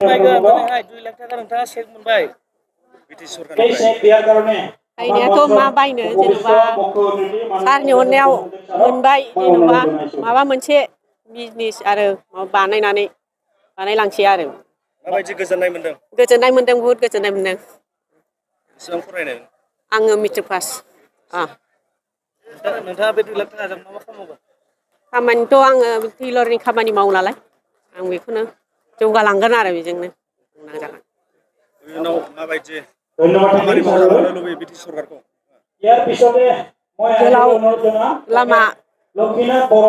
Maiga 2 lakh थाखा नोंथाङा check मोनबाय ब्रिटिश सरकारनिफ्राय बायनायाथ' मा बायनो जेनेबा सारनि अननायाव मोनबाय जेनेबा माबा मोनसे बिजनेस आरो बानायलांसै आरो माबायदि गोजोननाय मोनदों बुहुद गोजोननाय मोनदों बेसेबां फरायनाय आङो मेट्रिक पास नोंथाङा बे 2 लाख थाखाजों मा खालामगोन खामानिथ' आङो टेलरनि खामानि मावो नालाय आं बेखौनो जौगालांगोन आरो बेजोंनो नाजागोन इयुनाव माबायदि खामानि मावजानो लुबैयो ब्रिटिश सरकारखौ गोलाव लामा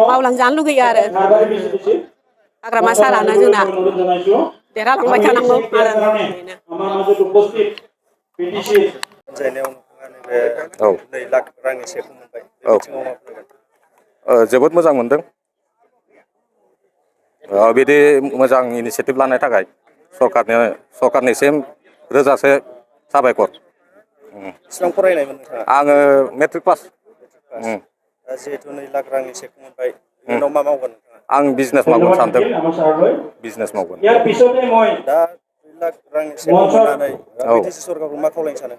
मावलांजानो लुगैयो आरो हाग्रामा सारानो जोंना देरहालांबाय थानांगौ आरो बेनो जायनायाव नोंथाङा नैबे 2 लाख रांनि चेकखौ मोनबाय बे बिथिङाव मा बुंगोन जोबोद मोजां मोनदों बिदि मोजां इनिसियेटिभ लानाय थाखाय सरकारनिसिम रोजासे साबायखर बेसेबां फरायनायमोन नोंथाङा आङो मेट्रिक पास दा जिहेथु 2 लाख रांनि चेक मोनबाय इयुनाव मा मावगोन नोंथाङा आं बिजनेस मावगोन सानदों बिजनेस मावगोन दा 2 लाख रांनि चेकखौ मोननानै ब्रिटिश सरकारखौ मा खावलायनो सानो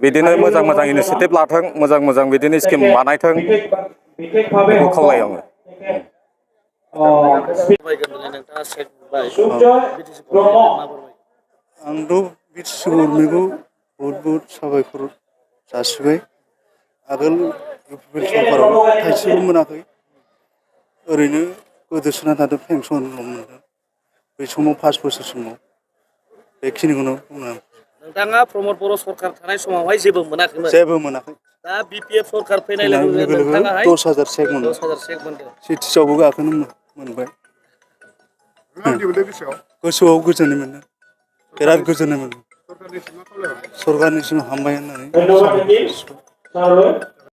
बिदिनो मोजां मोजां इनिसियेटिभ लाथों मोजां बिदिनो स्किम बानायथों बेखौ खावलायो आङो नोंथाङा चेक मोनबाय ब्रिटिश गभर्नमेन्टनिफ्राय माबोरै आंथ' ब्रिटिश गभर्नमेन्टखौ बहुद साबायखर जासिबाय आगोल इउपिपिएल सरकाराव थाइसेबो मोनाखै ओरैनो गोदोसोना थादों पेन्सनल' मोनदों बै समाव 5 बोसोर समाव बेखिनिखौनो बुंनो नोंथाङा प्रमद बर' सरकार थानाय समावहाय जेबो मोनाखैमोन दा बिपिएफ सरकार फैनाय लोगो लोगो नोंथाङाहाय 10,000 चेक मोनदों 10,000 चेक मोनदों सिटिसआवबो गाखोनो मोनबाय गोसोआव गोजोननाय मोनदों बिराद गोजोननाय मोनदों सरकारनिसिम हामबाय होननानै